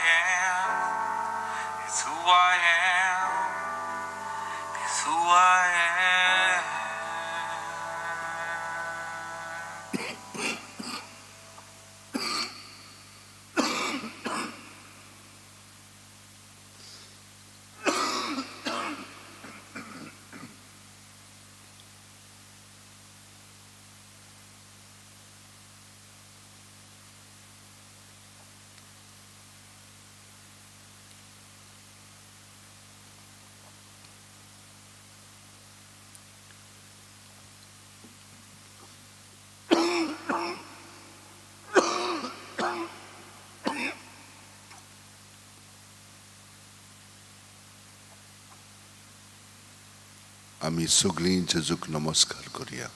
am. It's who I am. It's who I am. आमी सगळीं जेजूक नमस्कार करुया.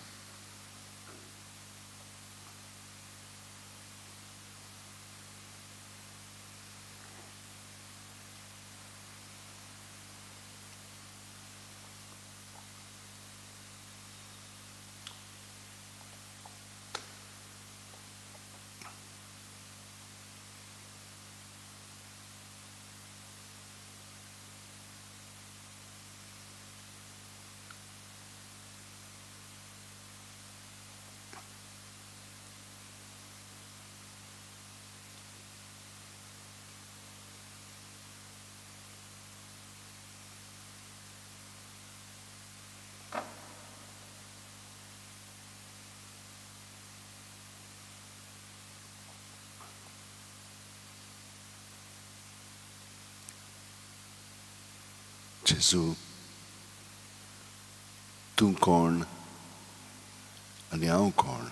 जेजू, तूं कोण आनी हांव कोण?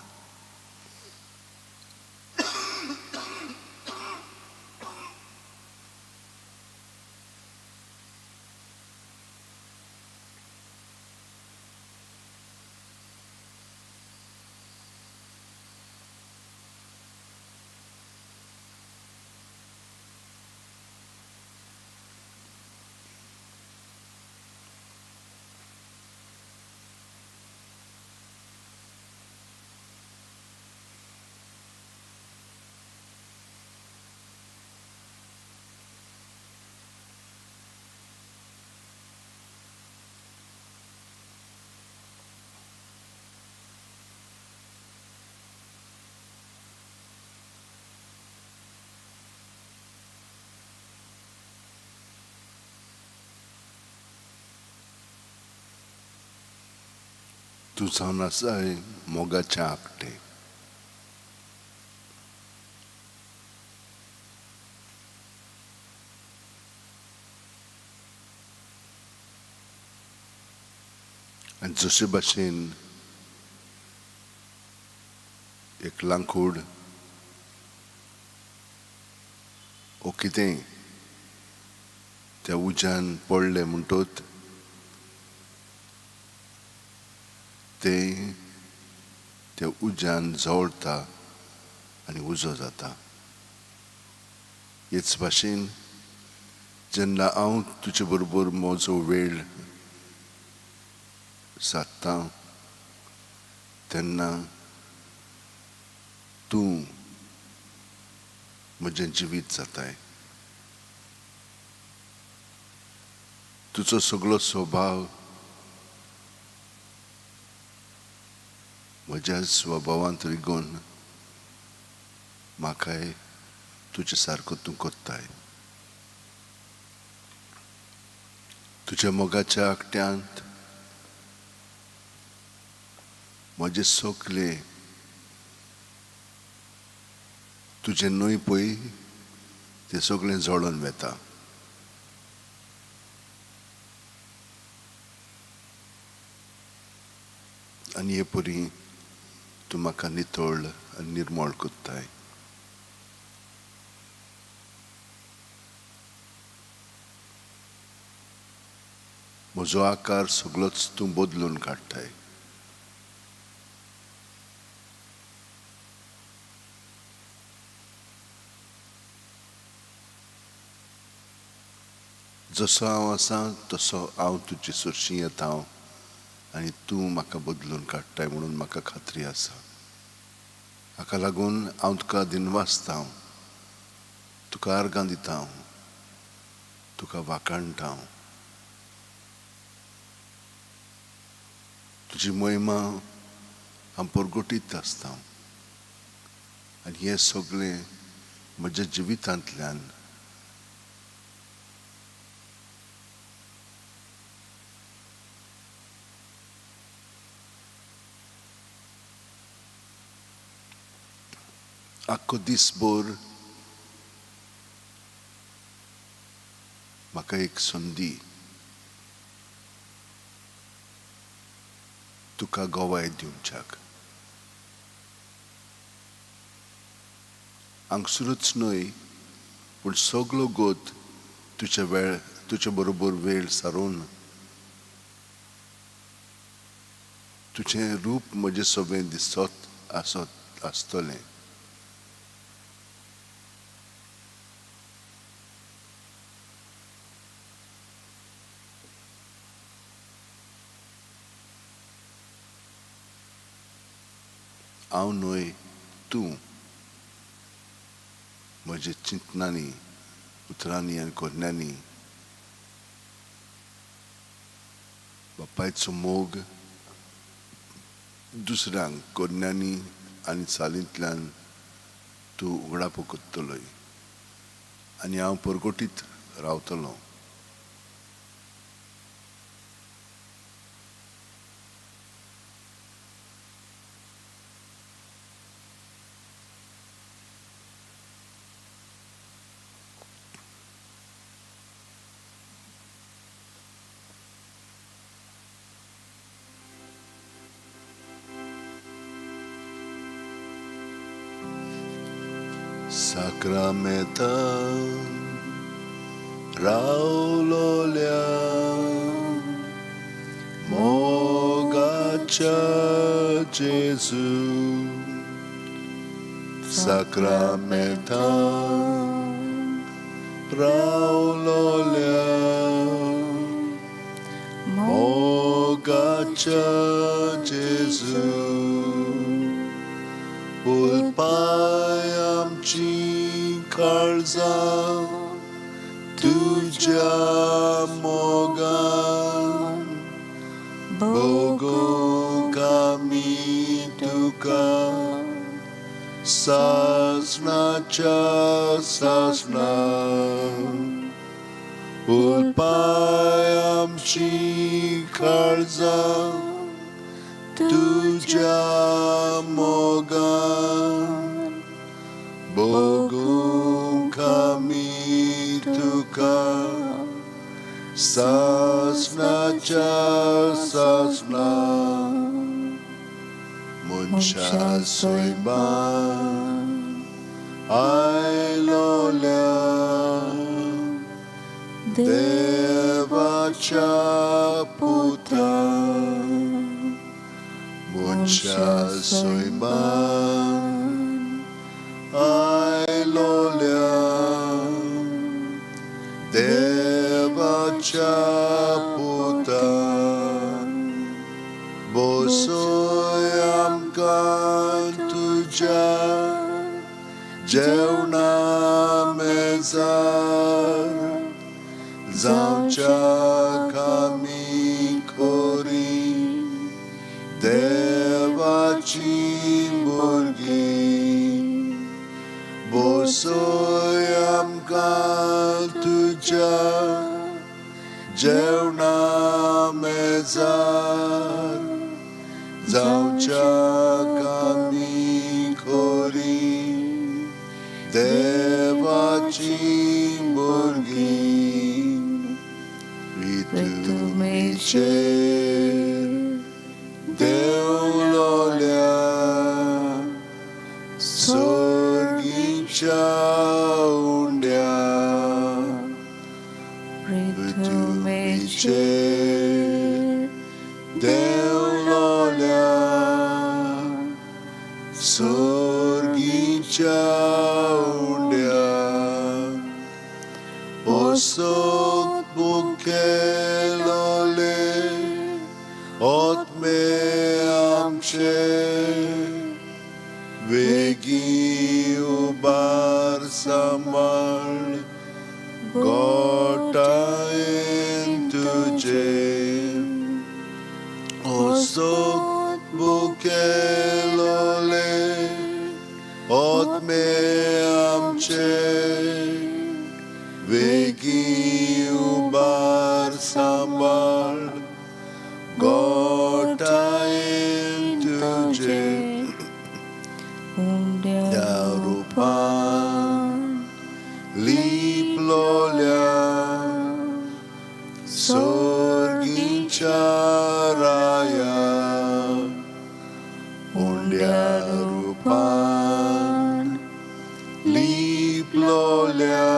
तूं जावन आसाय मोगाचें आपटें. आनी जशे भाशेन एक लांकूड ओ कितें त्या उज्यान पडलें म्हणटत तें त्या उज्यान जळटा आनी उजो जाता. हेच भाशेन जेन्ना हांव तुजे बरोबर म्हजो वेळ सादता तेन्ना तूं म्हजें जिवीत जाताय. तुजो सगळो स्वभाव म्हज्या स्वभावांत रिगोवन म्हाकाय तुजे सारको तूं कोत्ताय. तुज्या मोगाच्या आकट्यांत म्हजें सगलें तुजें न्हय पळय तें सगळें जळोन वता. आनी हे परी तूं म्हाका नितळ आनी निर्मळ कोत्ताय. म्हजो आकार सगळोच तूं बदलून काडटाय. जसो हांव आसा तसो हांव तुजे सरशीं येता आनी तूं म्हाका बदलून काडटाय म्हणून म्हाका खात्री आसा. हाका लागून हांव तुका दिनवासता. तुका आर्गां दिता हांव, तुका वाखाणटा हांव. तुजी महिमा हांव परगटीत आसता आनी हें सगळें म्हज्या जिवितांतल्यान आख्खो दीसभर म्हाका एक संदी तुका गवाय दिवच्याक. हांगसरूच न्हय पूण सगलो गोत तुजे वेळ तुजे बरोबर वेळ सारोवन तुजें रूप म्हजें सगळें दिसत आसत आसतलें. हांव न्हय तूं म्हज्या चिंतनांनी उतरांनी आनी करण्यांनी बापायचो मोग दुसऱ्यांक करण्यांनी आनी चालींतल्यान तूं उगडापो करतलोय आनी हांव परगटीत रावतलो. साक्रामेंतान रावलोल्या मोगाच्या जेजू, साक्रामेंतान रावलोल्या मोगाच्या जेजू, उलपाय आमची काळजां तुज्या मोगान, भोगूंक आमी तुका सासणाच्या सासणा. उलपाय आमची काळजां तुज्या मोगान, भोगूंक आमी तुका सासणाच्या सासणा. मनशा सैमान आयलोल्या देवाच्या पुता, मनशा सैमान आयलोल्या देवाच्या पुता, बसय आमकां तुज्या जेवणा मेजार, जावच्याक आमी खोरी देवाची भुरगीं. बसय आमकां तुज्या जेवणा मेजार, जावच्याक आमी खोरी देवाची भुरगीं. प्रिथुमीचेर देंवलोल्या सर्गीच्या उंड्या, पृथ्वीचेर देंवलोल्या सर्गीच्या उंड्या, असोत मुखेलोले आत्मे आमचे वेगीं उबार सांबाळ गोटायेन तुजे असोत बुकेलोले आत्मे आमचे वेगीं उबार सांबाळ गोटायेन तुजे त्या रुपान लिपलोल्या सोर्गीच्या राया उंड्या रुपान लिपलोल्या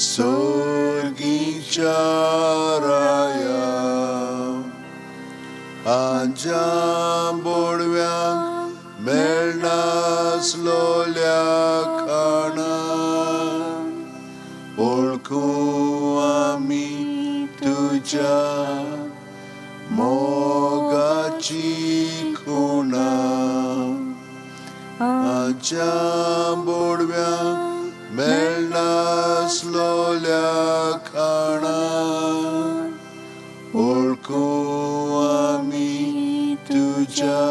सोर्गीच्या राया आंजा बोडव्यांक मेळनासलोल्या खाणा वळखूं आमी तुज्या मोगाची खुणा आंच्या बोडव्यांक मेळनासलोल्या खाणा वळखूं आमी तुज्या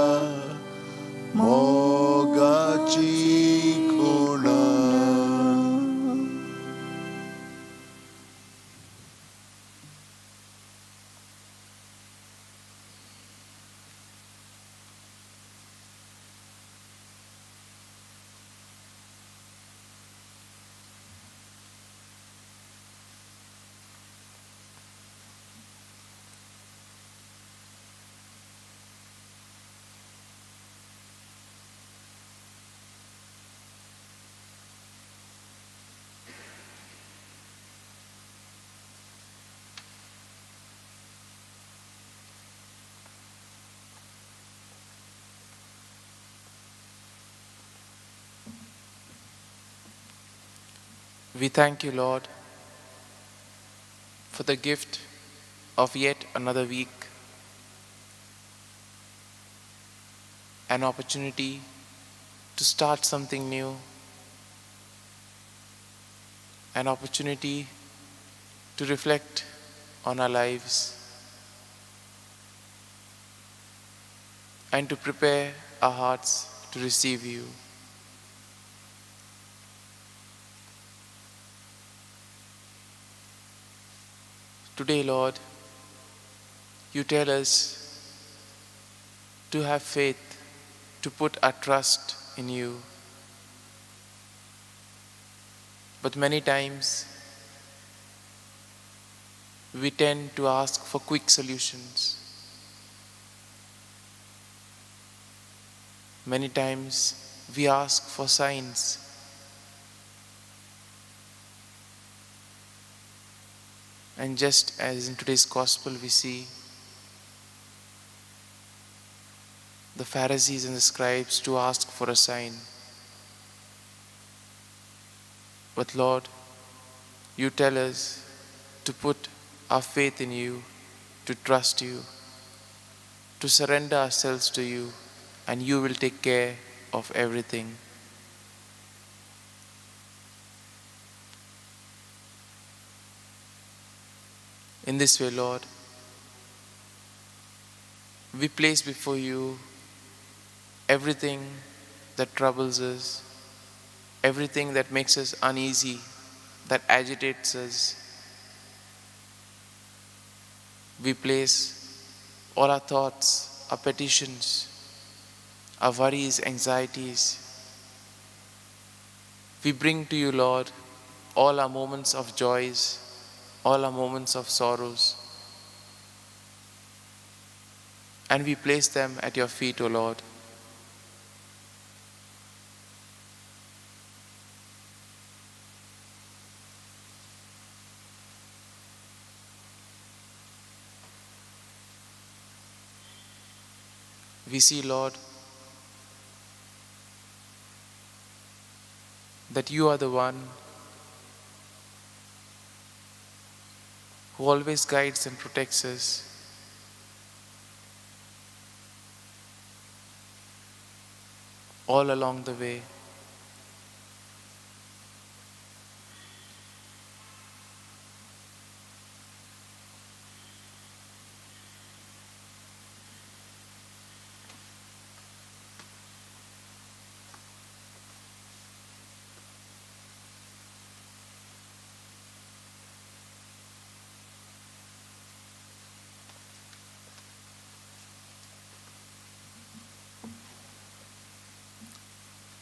मोगाची खुणा. We thank you, Lord, for the gift of yet another week, an opportunity to start something new, an opportunity to reflect on our lives and to prepare our hearts to receive you. Today, Lord, you tell us to have faith, to put our trust in you. But many times, we tend to ask for quick solutions. Many times, we ask for signs. And just as in today's gospel we see the Pharisees and the scribes to ask for a sign. But Lord, you tell us to put our faith in you, to trust you, to surrender ourselves to you, and you will take care of everything. In this way, Lord, we place before you everything that troubles us, everything that makes us uneasy, that agitates us. We place all our thoughts, our petitions, our worries, anxieties. We bring to you, Lord, all our moments of joys, all our moments of sorrows, and we place them at your feet, O Lord. We see, Lord, that you are the one who always guides and protects us. All along the way.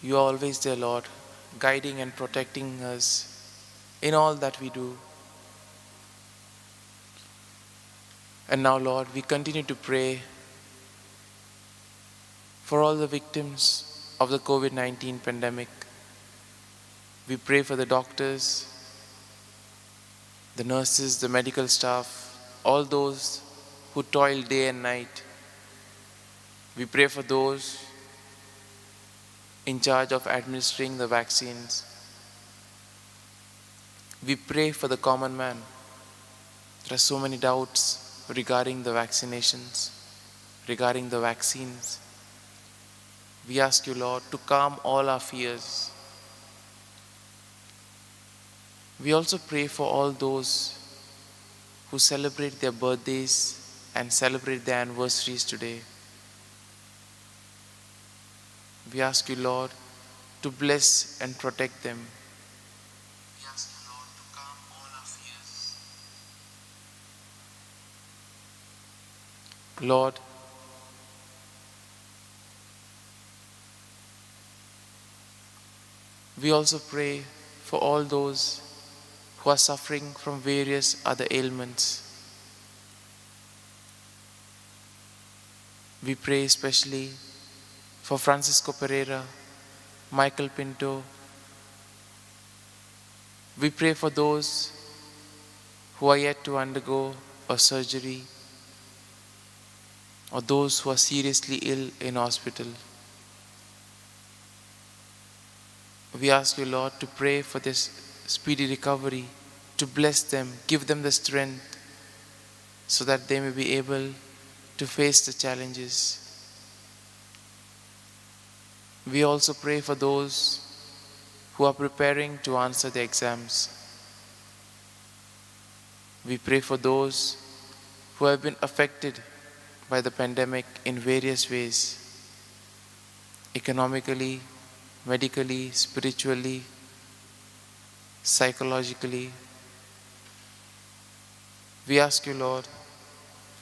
You are always there, Lord, guiding and protecting us in all that we do. And now, Lord, we continue to pray for all the victims of the COVID-19 pandemic. We pray for the doctors, the nurses, the medical staff, all those who toil day and night. We pray for those in charge of administering the vaccines. We pray for the common man. There are so many doubts regarding the vaccinations, regarding the vaccines. We ask you, Lord, to calm all our fears. We also pray for all those who celebrate their birthdays and celebrate their anniversaries today. We ask you, Lord, to bless and protect them. We ask you, Lord, to calm all our fears. Lord, we also pray for all those who are suffering from various other ailments. We pray especially for Francisco Pereira, Michael Pinto. We pray for those who are yet to undergo a surgery or those who are seriously ill in hospital. We ask you, Lord, to pray for this speedy recovery, to bless them, give them the strength so that they may be able to face the challenges. We also pray for those who are preparing to answer the exams. We pray for those who have been affected by the pandemic in various ways, economically, medically, spiritually, psychologically. We ask you, Lord,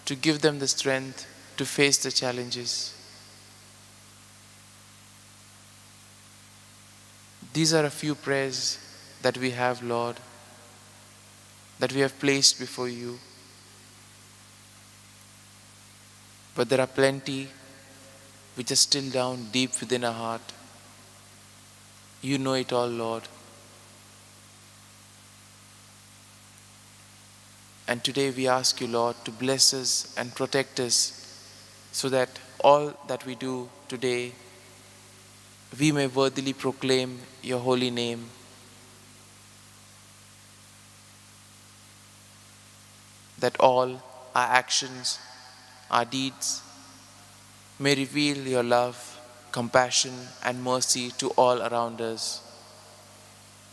to give them the strength to face the challenges. These are a few prayers that we have, Lord, that we have placed before you. But there are plenty which are still down deep within our heart. You know it all, Lord. And today we ask you, Lord, to bless us and protect us so that all that we do today, we may worthily proclaim your holy name. That all our actions, our deeds, may reveal your love, compassion, and mercy to all around us,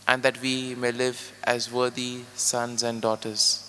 and that we may live as worthy sons and daughters.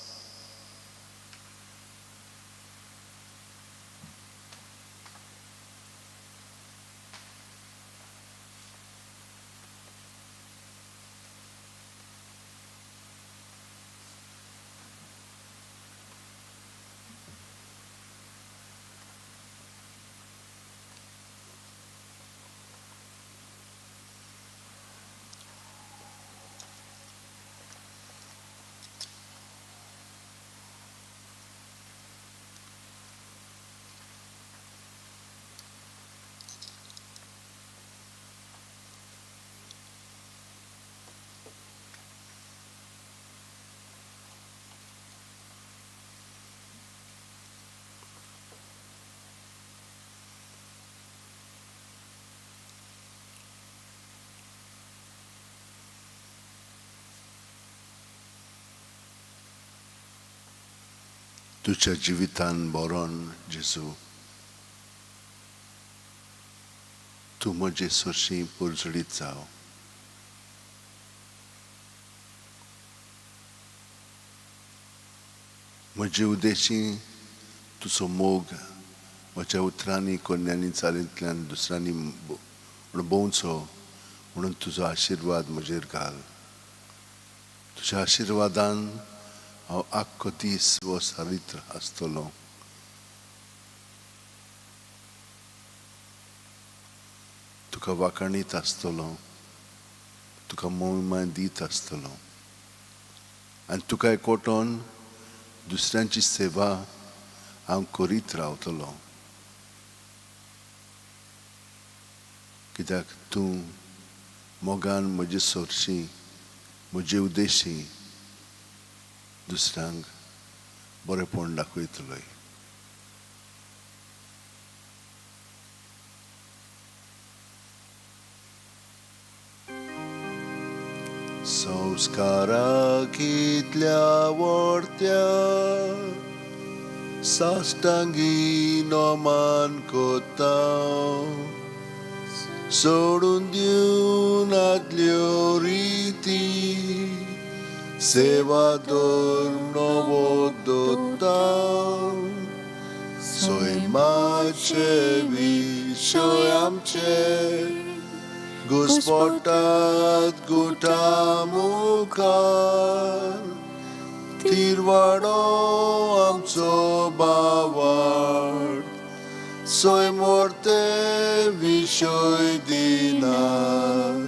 तुझ्या जिवितान बरोवन जेजू, तूं म्हजे सरशीं परजळीत जाव. म्हजे उद्देशी तुजो मोग म्हज्या उतरांनी कोन्यांनी चालींतल्यान दुसऱ्यांनी अणभवचो म्हणून तुजो आशिर्वाद म्हजेर घाल. तुज्या आशिर्वादान हांव आख्खो दीस हो सारित्र आसतलो. तुका वाखाणीत आसतलो, तुका मोहिमा दीत आसतलो आनी तुका एकवटोन दुसऱ्यांची सेवा हांव करीत रावतलो, कित्याक तूं मोगान म्हजे सरशी म्हजे उद्देशी दुसऱ्यांक बरेपण दाखयतलोय. संस्कारा कितल्या व्हडत्या साश्टांगी नोमान कोता, सोडून दिवन आदल्यो रिती सेवा धर्म नवो दोता, सैमाचे विशय आमचे घुस्पटात गुटा मुखार, तिरवाडो आमचो बावाड सैमोर्ते विशय दिनात,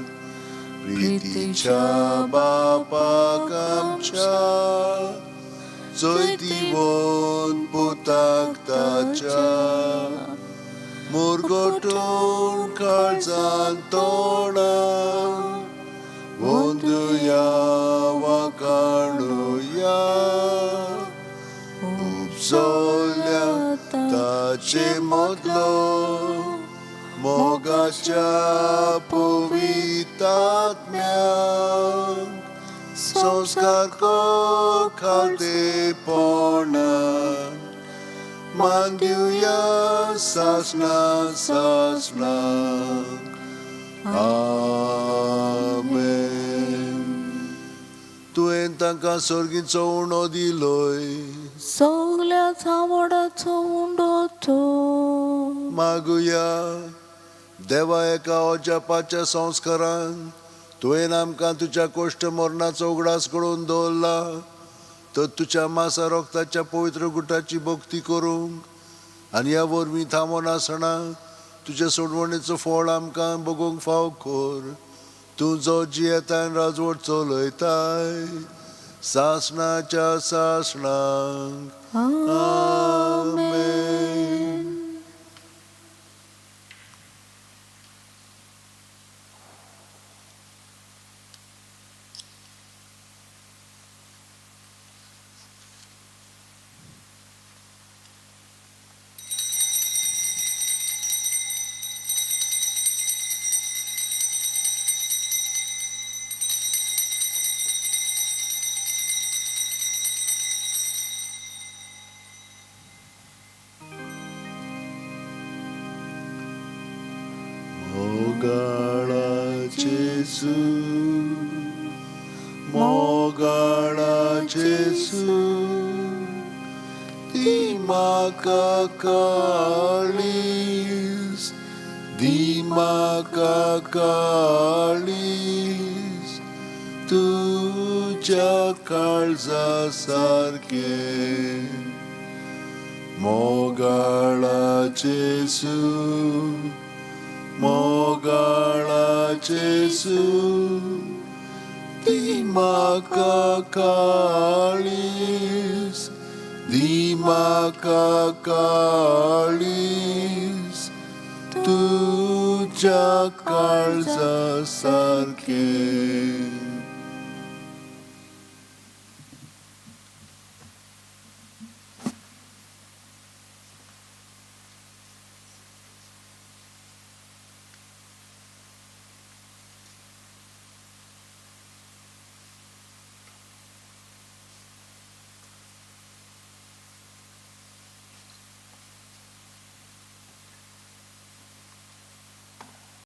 प्रितीच्या बापाक आमच्या चोयतीवन पुताक ताच्या, मुरगोटून काळजान तोंडान वंदुया वाखाणुया, उपसोल्या ताचे मदलो मोगाच्या पवितात्म्यांक, संस्कार कर खालतेपणान मान दिवया सासणा सासणाक. आमेन. तुवें तांकां सर्गीचो उणो दिलोय, सगल्या झावडाचो उंडो तो. मागुया. देवा, एका अजापाच्या संस्कारान तुवें आमकां तुज्या कोश्ट मरणाचो उगडास करून दवरला, तर तुज्या मासा रोगताच्या पवित्र गुटाची भक्ती करूंक आनी ह्या वरवीं थांबोन आसना तुज्या सोडवणेचो फळ आमकां बगोवंक फाव कर. तूं जो जियेताय राजवट चलयताय सासणाच्या सासणाक. आमेन. मोगाळा जेजू, मोगाळा जेजू, दी म्हाका काळीज, दी म्हाका काळीज तुज्या काळजा सारकें. मोगाळा जेजू, मोगाळा जेजू, दी म्हाका काळीज, दी म्हाका काळीज तुज्या काळजा सारकें.